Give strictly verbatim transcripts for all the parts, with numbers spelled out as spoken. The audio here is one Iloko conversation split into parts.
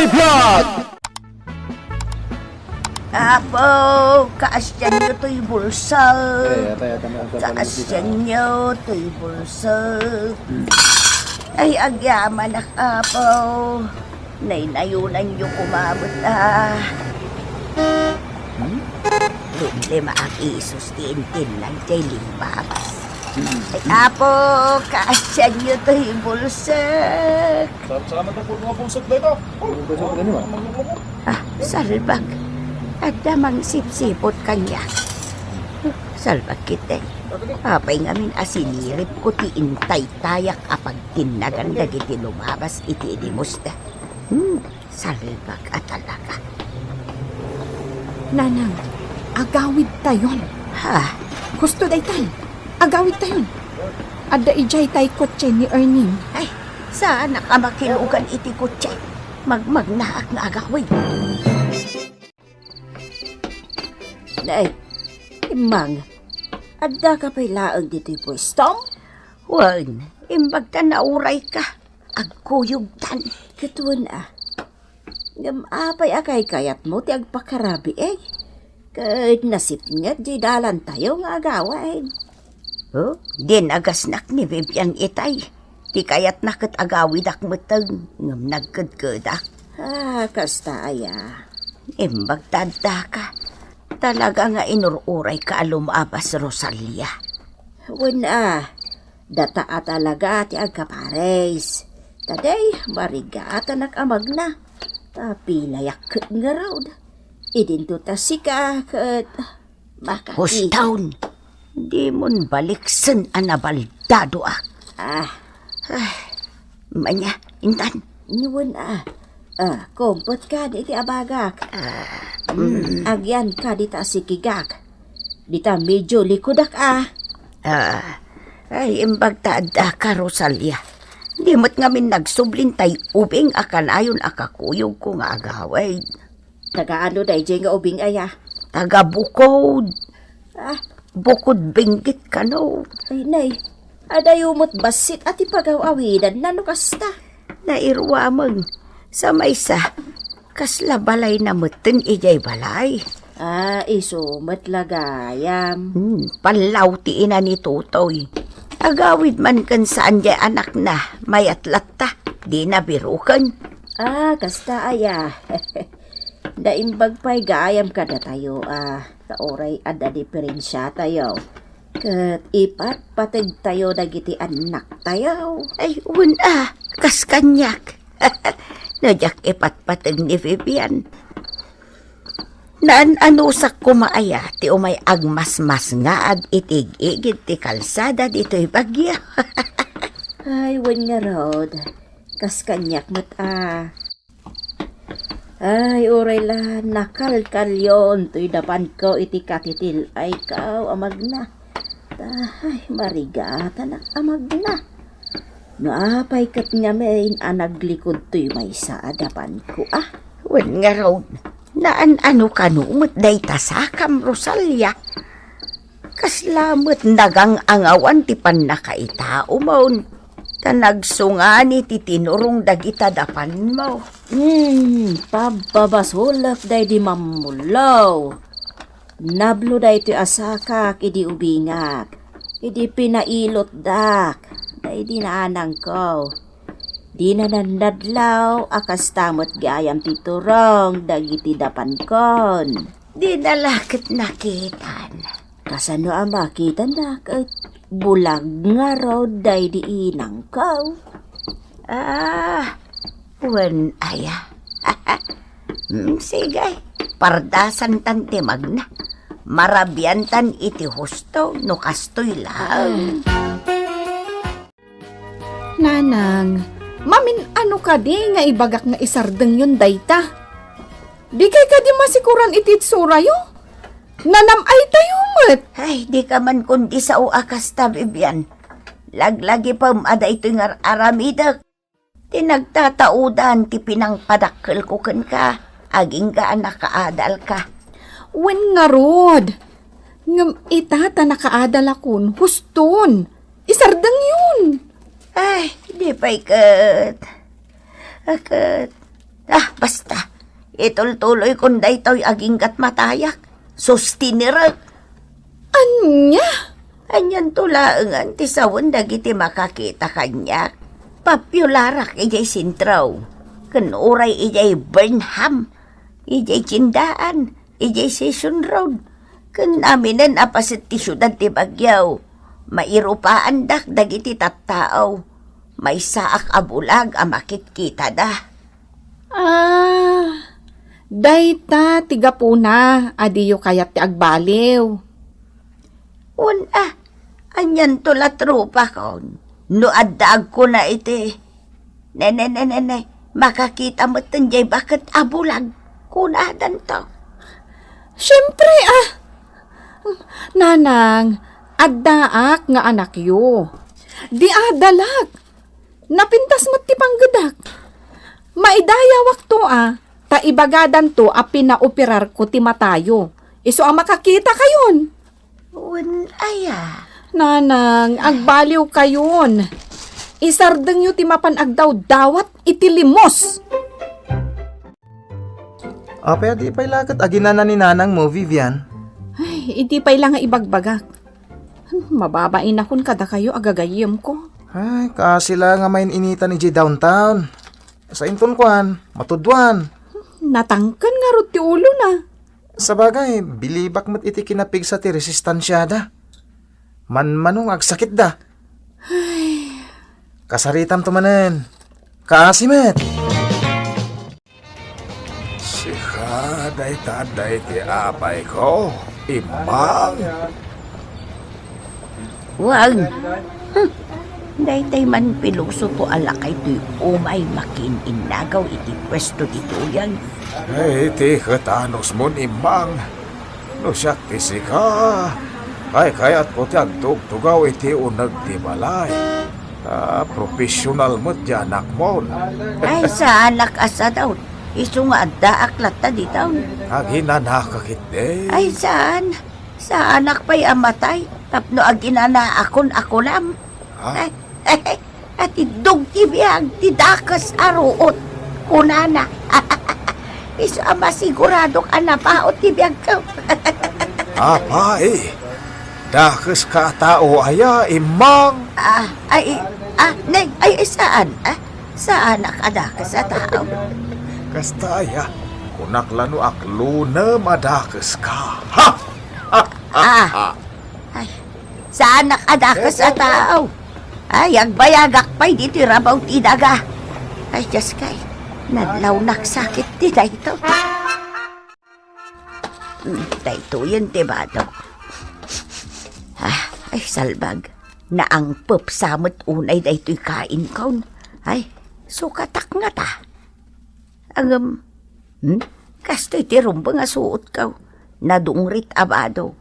Vlog! Apo, kaasianyo toy bulsek. Ay, atay, atay, atay, atay, atay. Kaasianyo toy bulsek. Ay, agyamanak, Apo. Naynayonanyo koma met, a. Hmm? Limlimaak isus ti intinnag diay limbabas. Ay, Apo, kaasianyo toy bulsek. Sal-, salamat na po, mga bulsek na ito. Bulsek na ito, ah. Ah, salbag. Adda mangsipsipot kaniak. Salbag ketdi. Apay ngamin a siniripko ti intaytayak a pagtinnagan dagiti lumabas iti idimusda. Hmm, salbag a talaga. Nanang, agawidtayon. Ha? Husto daytan. Agawidtayon. Adda idiay tay kotse ni Ernie. Ay, saanak a makilugan iti kotse. Magmagnaak nga agawid. Nay, Immang, addaka pay laeng ditoy puestom? Wen, imbag ta naurayka. Agkuyogtan. Ket wen a. Ngem apay a kaykayatmo ti agpakarabii? Ket nasipnget diay dalantayo nga agawid. Oh, dinagasnak ni Vivian itay. Ti kayatna ket agawidak metten, ngem nagkedkedak. Ah, kasta aya. Imbag ta addaka. Talaga nga inur-urayka a lumabas, Rosalia. Wen a, data a talaga ti agkaparis. Ta diay, marigatanak a magna. Ta pilayak ket ngarud. Idinto ta sika ket makaki- Huston! Dimon baliksen a nabaldadoak. Ah. Ah, ania, intan? Wen a. Ah, kumpet kadi iti abagak. Ah, mm. Agyan kadi ta asikigak. Dita medio likudak a. Ah, ay, imbag ta addaka, Rosalia. Di met ngamin nagsublin tay ubing a kanayon a kakuyogko nga agawid. Taga ano daydiay nga ubing aya? Taga bukod. Ah. Bukod Benguet kano. Ay, nay, adayo met bassit a ti pagaw-awidanna no kasta. Nairuameng. Sa maysa, kasla balayna metten idiay balay. Ah, isu met la gayam. Hmm, pallaw ti ina ni Totoy. Agawid man ken saan diay anakna, mayat latta, dina biroken. Ah, kasta aya. Naimbag pay gayam kadatayo, ah, ta uray adda diperensiatayo. Ket ipatpategtayo dagiti annaktayo. Ay, wen a, kas kaniak. No diak ipatpateg ni Vivian, naan-anusak koma aya ti umay agmasmasngaag iti ig-igid ti kalsada ditoy bagyo. Ay, wen ngarud, kas kaniak met a. Ay, uray la nakalkalyon toy dapanko iti katitil-ayko a magna. Ay, marigatanak a magna. No apay ket ngamin a naglikod toy maysa a dapanko, a? Wen ngarud, naan-ano kano met dayta sakam, Rosalia? Kasla met nagang-angawan ti pannakaitaomon, ta nagsungani ti tinurong dagita dapanmo. Hmm, pabbabasolek daydi mammullo. Nablo daytoy a sakak idi ubingak, idi pinailotdak daydi nanangko. Dina nannadlaw a kasta met gayam ti turong dagiti dapankon. Dina la ket nakitan. Kasano a makitanna ket bulag ngarud daydi inangko? Ah, wen aya. Mm, sige, pardasantan ti magna. Marabiantan iti husto no kastoy laeng. Nanang, mamin-ano kadi nga ibagak nga isardengyon dayta? Dikay kadi masikoran iti itsurayo? Nanam-aytayo met. Ay, dika man kundi sao a kasta, Vivian. Laglagipem a daytoy nga ar-aramidek. Ti nagtataudan ti pinangpadakkelko kenka, agingga a nakaadalka. Wen ngarud, ngem ita ta nakaadalakon, huston, isardengyon. Ay, di pay ket. A ket, Ah, basta. Itultuloykon daytoy agingga't matayak. Sustinerek. Ania? Anianto laengen ti sawen dagiti makakita kaniak. Pappiularak idiay sentro. Ken uray idiay Burnham, idiay tiendaan, idiay Session Road, ken aminen a paset ti siudad ti Baguio. Mairupaandak dagiti tattao. Maysaak a bulag a makitkitada. Ah, dayta ti gapuna a diyo kayat ti agbaliw. Wen a, anianto la tropakon? No adda agkuna iti, ne, ne, ne, ne, ne, makakita metten diay baket a bulag, kunadanto. Siempre, ah. Nanang, addaak nga anakyo. Di adalak. Napintas met ti panggedak. Maidayawakto a, ta ibagadanto a pinaoperarko ti matayo. Isu a makakitakayon. Wen aya? Nanang, agbaliwkayon. Isardengyo ti mapan agdawdawat iti limos. Apay a di pay la ket aginana ni Nanang mo, Vivian? Ay, idi pay la nga ibagbagak. Mababainakon kadakayo a gagayyemko. Ay, kaasi la nga main-initan idiay downtown. Sa inton kuan, matudwan. Natangken ngarud ti ulona. Sabagay, bilibak met iti kinapigsa ti resistansiada. Manmano nga agsakitda. Ay. Kasaritamto manen. Kaasi met. Sika dayta adda iti apayko, Immang. Wen. Hmm. Daytay man pilosopo a lakay toy umay makiin-innagaw iti puesto ti tuyeng. Ay, iti ket anusmon, Immang. No siak ti sika, kaykayatko ti agtugtugaw iti uneg ti balay. Ah, professional met ti anakmon. Ay, saanak a sadaw. Isu nga addaak latta ditaw. Aginanaka ketdi. Ay, saan. Saanak pay a matay tapno aginanaakon a kulam. Ha? Ay, ay, ay, atiddog ti biag ti dakes a ruot, kunana. Isu a masiguradok a napaut ti biagko. Apay, dakeska a tao aya, Immang? Ah, ay, ah, nay, ay, saan? Ah, saanak a dakes a tao. Kasta aya, kunak la no aklunem a dakeska. Ha? Ah. Ay, saanak a dakes a tao. Ay, agbayagak pay ditoy rabaw ti daga. Ay, Diyos kay, nadlawnak sakit ti dayto. Mm, daytoyen ti bado. Ah, ay, salbag. Naangpepsa met unay daytoy kainkon. Ay, sukatak ngata. Ngem, hmm? Kastoy ti rumbeng a suotko. Nadungrit a bado.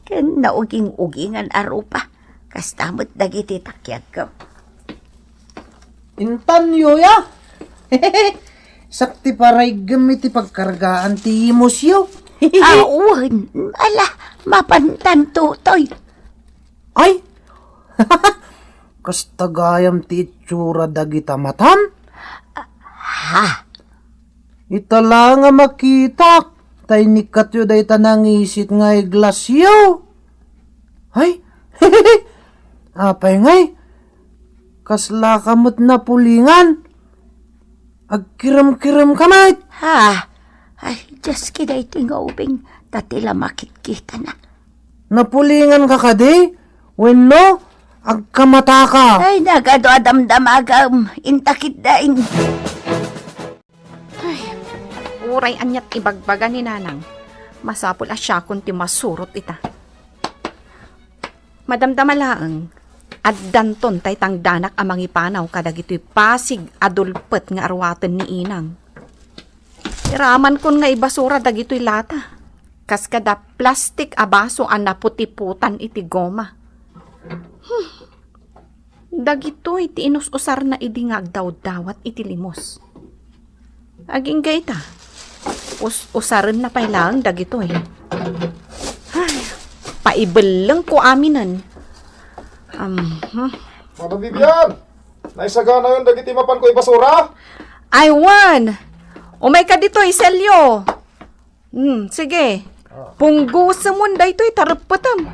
Ken nauging-ugingan a rupa. Kasta met dagiti takiagko. Intanyo ya? Sakti paraiggem iti pagkargaan ti imosyo. Awan, ala, mapantan tutoy. Ay! Kasta gayam ti itsura dagita matam? Ha? Ita la nga makitak, ta inikatyo dayta nangisit nga eglasyo. Ay! Apay ngay? Kasla ka met napulingan? Agkirem-kirem ka met? Ha? Ay, Diyos, ki daytoy nga ubing, ta ti la makitkitana. Napulingan ka kadi? Wenno, agkamata ka? Ay, nagado a damdamagam, intakit dain. Ay, uray aniat ibagbaga ni Nanang, masapul a siakon ti masurot ita. Madamdama laeng, addanton tay tangdanak a mangipanaw kadagitoy pasig a dulpet nga arwaten ni Inang. Iramankon nga ibasura dagitoy lata, kas kada plastik a baso a naputiputan iti goma. Hmm. Dagitoy ti inus-usarna idi nga agdawdawat iti limos. Agingga ita, us-usarenna pay laeng dagitoy. Ay, paibellengko aminen. Am, hmm. Madam Vivian, naisaganayon dagiti mapanko ibasura? Ay, wen! Umayka ditoy, Selyo! Hmm, sige. Punggosemon daytoy, tareppetem.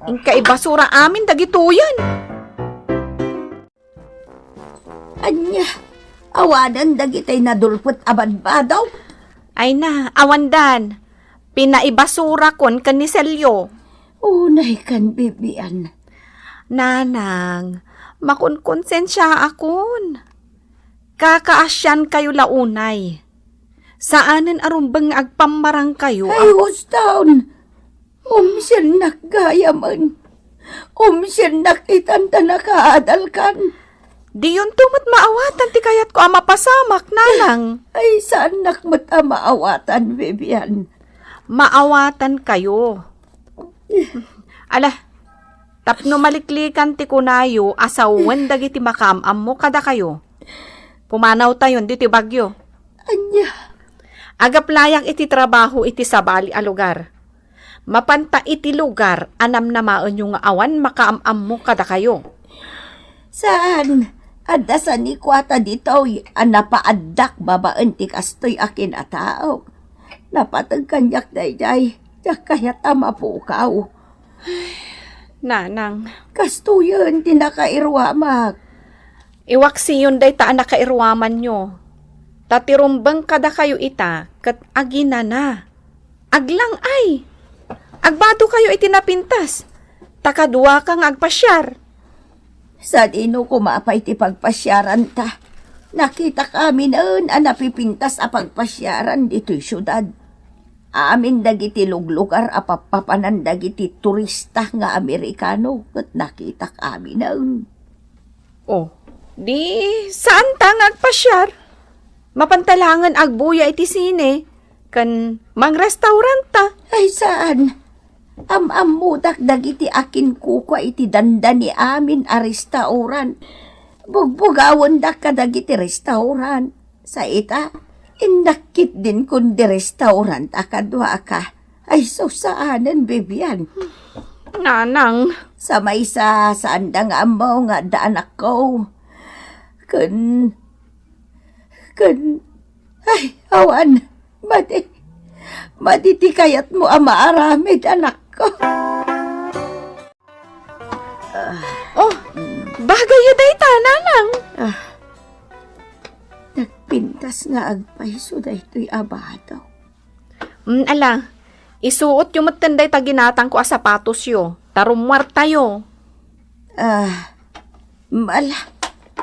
Inka ibasura amin dagitoyen. Ania, awanen dagiti nadulpet a badbado? Ay na, awandan. Pinaibasurakon ken ni Selyo. Unay kan, Bibian. Nanang, makonkonsensiaakon. Kakaasiankayo la unay. Saanen a rumbeng nga agpammarangkayo. Ay, a- husto! Umsiennak gayamen. Umsiennak itan ta nakaadalkan. Diyonto met maawatan ti kayatko a mapasamak, nanang. Ay, saannak met a maawatan, Bibian. Maawatankayo. Ala, tapno maliklikan ti kunayo a sawen dagiti makaam-ammo kadakayo. Pumanawtayon ditoy bagyo. Ania? Agaplayak iti trabaho iti sabali a lugar. Mapanta iti lugar a namnamaenyo nga awan makaam-ammo kadakayo. Saan, adda sanikuata ditoy a napaaddak babaen ti kastoy a kinataok. Napateg kaniak daydiay, diak kayat a mapukaw. Nanang. Kastoyen ti nakairuamak. Iwaksiyon dayta a nakairuamanyo. Ta ti rumbeng kadakayo ita ket aginana. Aglang-ay! Agbadokayo iti napintas, ta kaduaka nga agpasiar. Sadino koma pay ti pagpasiaranta? Nakitak aminen a napipintas a pagpasiaran ditoy siudad. Amin dagiti luglugar a pappapanan dagiti turista nga Amerikano ket nakitak aminen. Oh, di saanta nga agpasiar? Mapanta laengen agbuya iti sine ken mangrestauranta. Ay, saan. Am-ammodak dagiti akinkukua iti dandani amin a restaurant. Bugbugawendak kadagiti restaurant. Sa ita, innak ketdin kundi restaurant a kaduaka. Ay, sus, saanen, Bibian. Nanang. Sa maysa, saanda nga ammo nga adda anakko. Ken, ken, ay, awan. Madi, madi ti kayatmo a maaramid, anakko. Oh, bagayyo dayta, nanang. Ah, nagpintas nga agpayso daytoy a bado. Mm, ala, isuotyo metten dayta ginatangko a sapatosyo, ta rummuartayo. Ah, mala,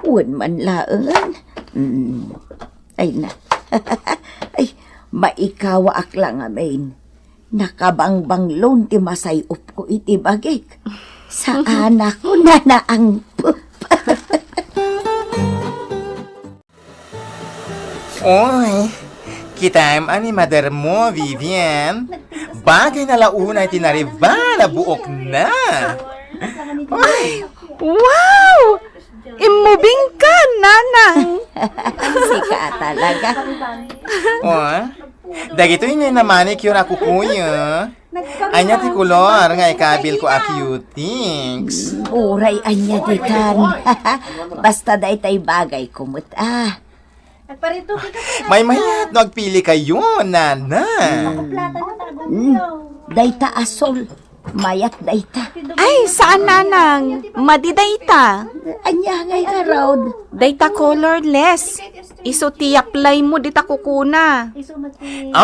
wen man laengen. Mm, ay na. Ay, maikawaak la ngamin. Nakabangbanglo ti masay-opko iti bagik. Saanakon a naangpep. Oy, kitaem a ni mother mo, Vivian. Bagay na la unay ti nariba na buokna. Oy. Wow! Immubing ka, nanang! Sika talaga. Oh, dagitoy nga na-manicure a kukuyo. Ania ti kolor nga ikabilko a cutix? Mm, uray ania ditan. Basta daytay bagayko met, ah. Maymayat no agpilikayo, nana. Mm, dayta a sol. Mayat dayta. Ay, saan, nanang? Madi dayta. Ania ngay ngarud? Dayta colorless. Isu ti apply mo dita kukuna.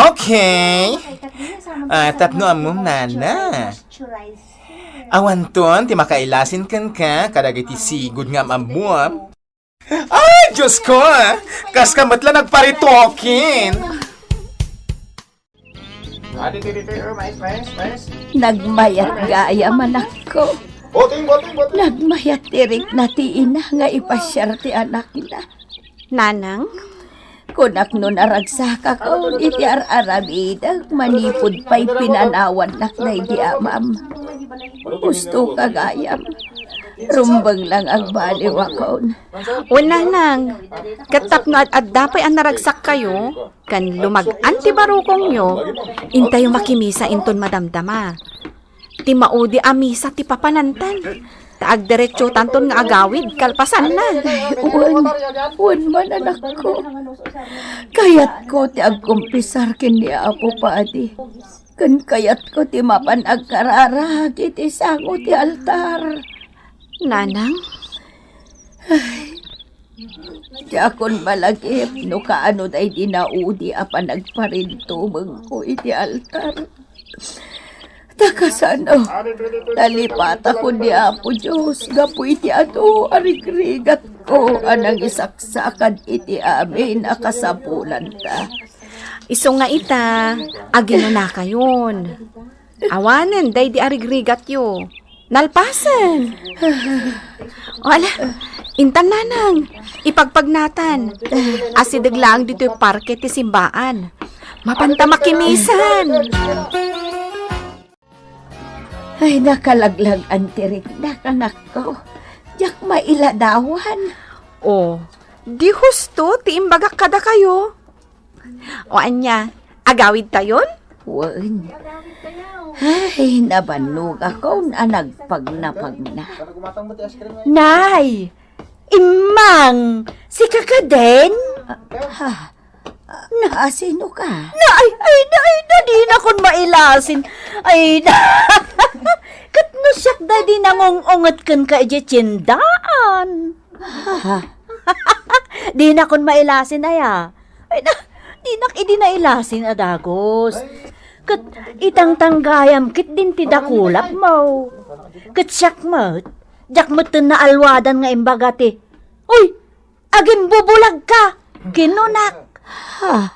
Okay. Ah, tapno ammom, nana. Awanton ti makailasin kenka kadagiti sigud nga am-ammom. Ay, Diyos ko, ah! Kaska met la nagparitokin. Adi, adi, adi, oh, mais, mais, mais. Nagmayat gayam, anakko. Boting, boting, boting. Nagmayat ti rikna ti ina nga ipasiar ti anakna. Nanang? Kunak no naragsakakon iti ar-aramidek manipud pay pinanawannak daydi amam. Gustoka gayam. Rumbeng lang agbaliwakon. Wen, nanang, ket tapno ad-adda pay a naragsakkayo, ken lumag-an ti barukongyo, intayo makimisa inton madamdama. Ti maudi a misa ti papanantan, ta agdiretsotanton nga agawid kalpasanna. Ay, wen, wen man, anakko. Kayatko ti agkumpisar ken ni Apo Padi. Ken kayatko ti mapan agkararag iti sango ti altar. Nanang? Ay, diakon malagip no kaano daydi naudi a panagparintumengko iti altar. Ta kasano, nalipatakon ni Apo Dios gapu iti adu a rigrigatko a nangisaksakad iti amin a kasapulanta. Isu nga ita, aginanakayon. Awanen daydi a rigrigatyo. Nalpasen. O, ala, intan, nanang, ipagpagnatan. Asideg laeng ditoy parke ti simbaan. Mapanta makimisan. Ay, nakalaglag-an ti riknak, anakko. Diak mailadawan. O, di husto ti imbagak kadakayo. O ania, agawidtayon? Wen. Ay, nabannogakon a nagpagnapagna. Nay! Immang! Sika kadin? Ha? Na, sino ka? Na, ay, ay, na, ay, na, dinakon mailasin. Ay, na. Ket no siak daydi nangung-unget kenka idiay tiendaan. Ha? Dinakon mailasin aya. Ay, na, dinak idi nailasin a dagus. Ket itangtanggayam ketdin ti dakulapmo. Ket siak met, diak metten naalwadan nga imbaga ti, "Uy, agimbubolagka!" kinunak. Ha?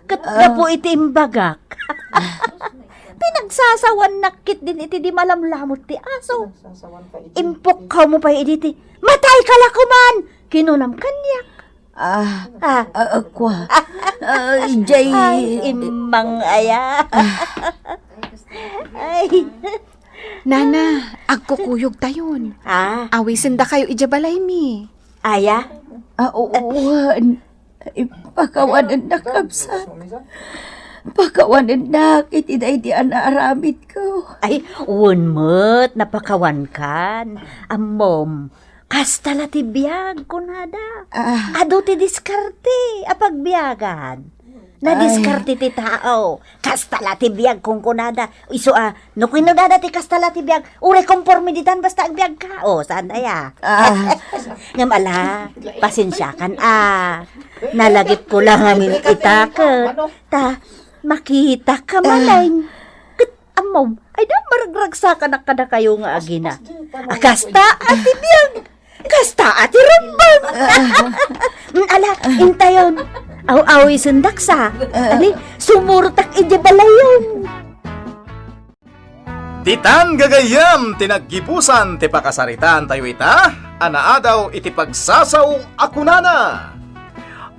Ket gapu iti imbagak, pinagsasawannak ketdin iti di malamlamut ti aso. Impukkawmo pay idi ti, "Matayka la koman!" kinunam kaniak. Ah, ah, ah, kua. Ah, jay Ay, immang aya. Ay. Nana, agkukuyogtayon. Ah. Awisendakayo idiay balaymi. Aya? Ah, oo, ah, n-, eh, pakawanennak, kabsat. Pakawanennak iti daydi a naaramidko. Ay, wen met, napakawankan. Ammom, kasta la ti biag, kunada. Ah. Adu ti diskarte a pagbiagan. Nadiskarte ti tao. Kasta la ti biag, kunkunada. Isu a, no kinunada ti kasta la ti biag, uray konporme ditan basta agbiagka. O, saan aya? Ah. Ngem ala, pasensiakan a. Nalagipko la ngamin ita ket ta makitaka manen. Ket ammom, ay da, maragragsakanak kadakayo nga agina. A, kasta a ti biag. Kasta a ti rumbeng. Mm, ala, intayon. Aw-awisendak sa. Ani, sumurtak idiay balayon. Ditan gagayyem ti naggibusan ti pakasaritaantayo ita a naadaw iti pagsasao a kunana,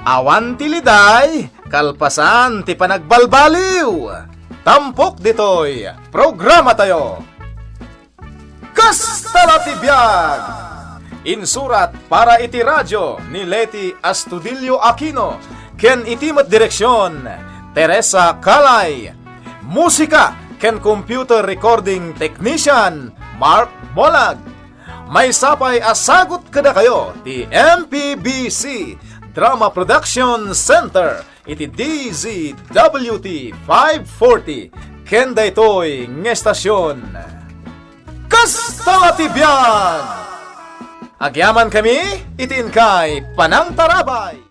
"Awan ti liday kalpasan ti panagbalbaliw." Tampok ditoy programatayo. Kasta la ti biag! Insurat para iti radio ni Leti Astudillo Aquino ken iti met direksion, Teresa Calay. Musika ken computer recording technician, Mark Molag. Maysa pay a sagut kadakayo ti M P B C Drama Production Center iti D Z W T five forty ken daytoy nga estasion. Kasta la ti biag! Agyamankami iti inkay panangtarabay.